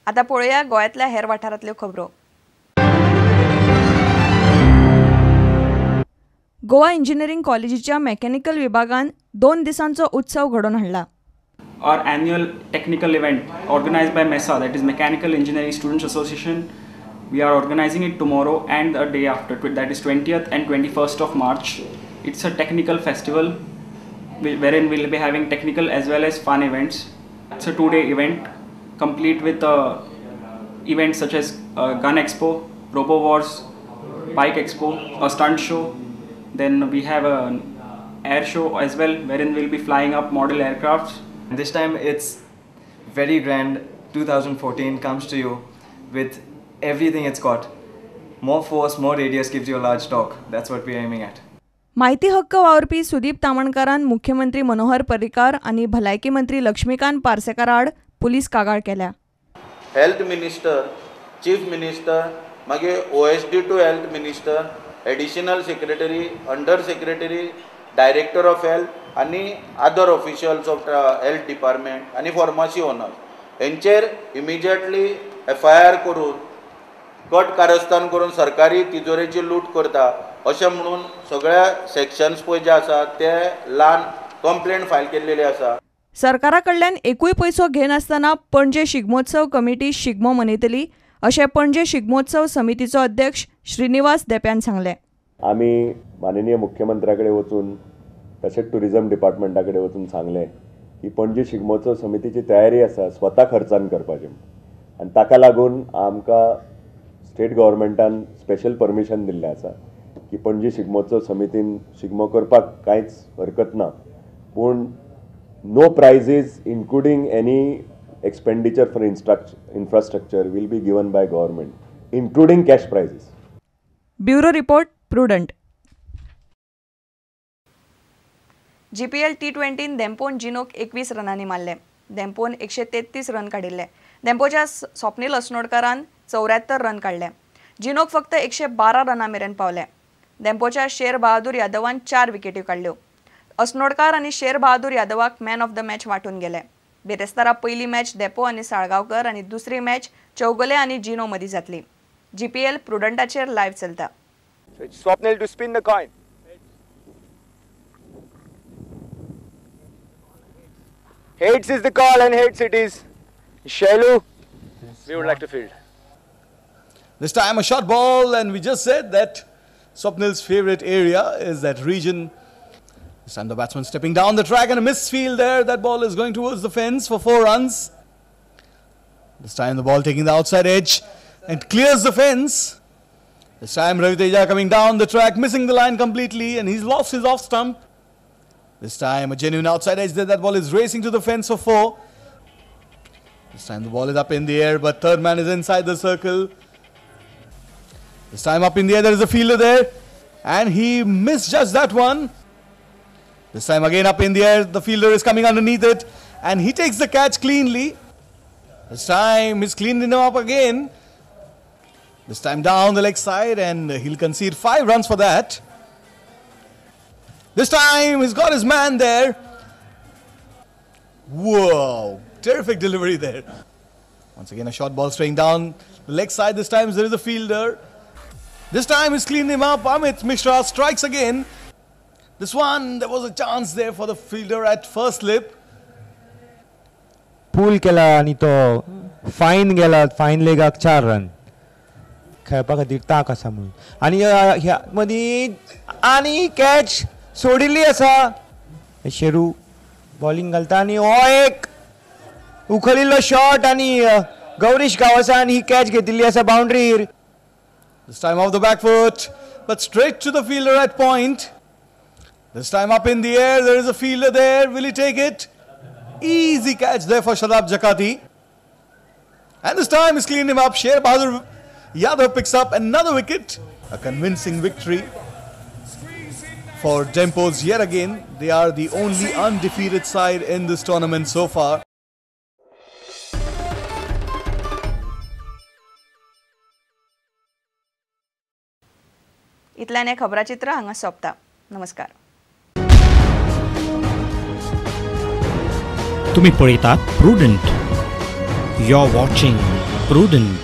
आतां पळोवया गोंयांतल्या हेर वाठारांतल्यो खबरो. गोवा इंजिनियरींग कॉलेजीच्या मेकॅनिकल विभागान 2 दिसांचो उत्सव घडोवन हाडला. Our annual technical event organized by MESA, that is Mechanical Engineering Students Association. We are organizing it tomorrow and the day after, that is 20th and 21st of March. It's a technical festival wherein we'll be having technical as well as fun events. It's a 2-day event complete with events such as Gun Expo, Robo Wars, Bike Expo, a stunt show. Then we have an air show as well, wherein we'll be flying up model aircrafts. This time it's very grand. 2014 comes to you with everything it's got. More force, more radius gives you a large torque. That's what we're aiming at. माहिती हक्क वावरपी सुदीप तामणकारान मुख्यमंत्री मनोहर पर्रीकार आनी भलायकी मंत्री लक्ष्मीकांत पार्सेकार आड police कागाळ केल्या. Health minister, chief minister, मागीर OSD to health minister, additional secretary, under secretary, director of health आनी other officials of health department आनी फार्मासी ओनर हेंचेर इमिजिएटली एफआयआर करून कट कारस्थान करून सरकारी तिजोरेची लूट करता अशें म्हणून सगळ्या सेक्शन्स पळय जे आसा ते ल्हान कंप्लेंट फायल केल्लेली आसा. सरकारा कडल्यान एकूय पयसो घेनासतना पणजे शिगमोत्सव कमिटी शिगमो मनयतली अशें पणजे शिगमोत्सव समितीचो अध्यक्ष श्रीनिवास देप्यान सांगलें. आमी माननीय मुख्यमंत्र्या कडेन वचून तशेंच टुरिजम डिपार्टमेंटा कडेन वचून सांगलें की पणजे शिगमोत्सव समितीची तयारी आसा स्वता खर्चान करपाची आनी ताका लागून आमकां स्टेट गव्हर्मेंटान स्पेशल परमिशन दिल्लें आसा की पणजे शिगमोत्सव समितीन शिगमो करपाक कांयच हरकत ना, पूण no prizes including any expenditure for infrastructure will be given by government including cash prizes. Bureau report, Prudent. GPL T20 धेंपोन जिनोक 21 रनांनी मारले. धेंपोन 133 रन काडिल्ले. धेंपोच्या स्वप्नील असनोडकारान 74 रन काडले. जिनोक फक्त 112 रनां मेरेन पावले. धेंपोच्या शेर बहादूर यादवान 4 विकेटी काडल्यो. असनोडकार आनी शेर बहादूर यादवाक मॅन ऑफ the match वांटून गेले. बिरेस्तारा पयली मॅच धेंपो आनी साळगांवकर आनी दुसरी मॅच चौगुले आनी जिनो मदीं जातली. जीपीएल प्रुडंटाचेर लायव्ह चलता. Swapnil to spin the coin. Heads is the call and heads it is. Shailu, we would like to field. This time a short ball, and we just said that Swapnil's favorite area is that region. This time the batsman stepping down the track and a misfield there. That ball is going towards the fence for 4 runs. This time the ball taking the outside edge and clears the fence. This time Ravi Teja coming down the track, missing the line completely, and he's lost his off stump. This time a genuine outside edge there. That ball is racing to the fence for 4. This time the ball is up in the air, but third man is inside the circle. This time up in the air, there is a fielder there, and he misjudged that one. This time again up in the air, the fielder is coming underneath it, and he takes the catch cleanly. This time he's cleaned him up again. This time down the leg side, and he'll concede 5 runs for that. This time he's got his man there. Whoa, terrific delivery there. Once again a short ball straying down the leg side. This time there is a fielder. This time he's cleaned him up. Amit Mishra strikes again. This one, there was a chance there for the fielder at first slip. Pull केला आणि तो fine गेला. Fine लेगाक 4 run खेळपा खातीर ताक आसा म्हणून. आनी ह्या मदीं आनी कॅच सोडिल्ली आसा. शेरू बॉलिंग घालता आनी हो एक उखलिल्लो शॉट आनी गौरीश गांवसान ही कॅच घेतिल्ली आसा बाउंड्रीर. This time off the back foot, but straight to the fielder at point. This time up in the air, there is a fielder there. Will he take it? Easy catch there for Shadab Jakati. And this time he's cleaned him up. Sher Bahadur Yadav picks up another wicket. A convincing victory for Dempo's yet again. They are the only undefeated side in this tournament so far. इतल्यान हें खबराचित्र हांगा सोंपता. नमस्कार. तुम्ही पळयतात Prudent. You are watching Prudent.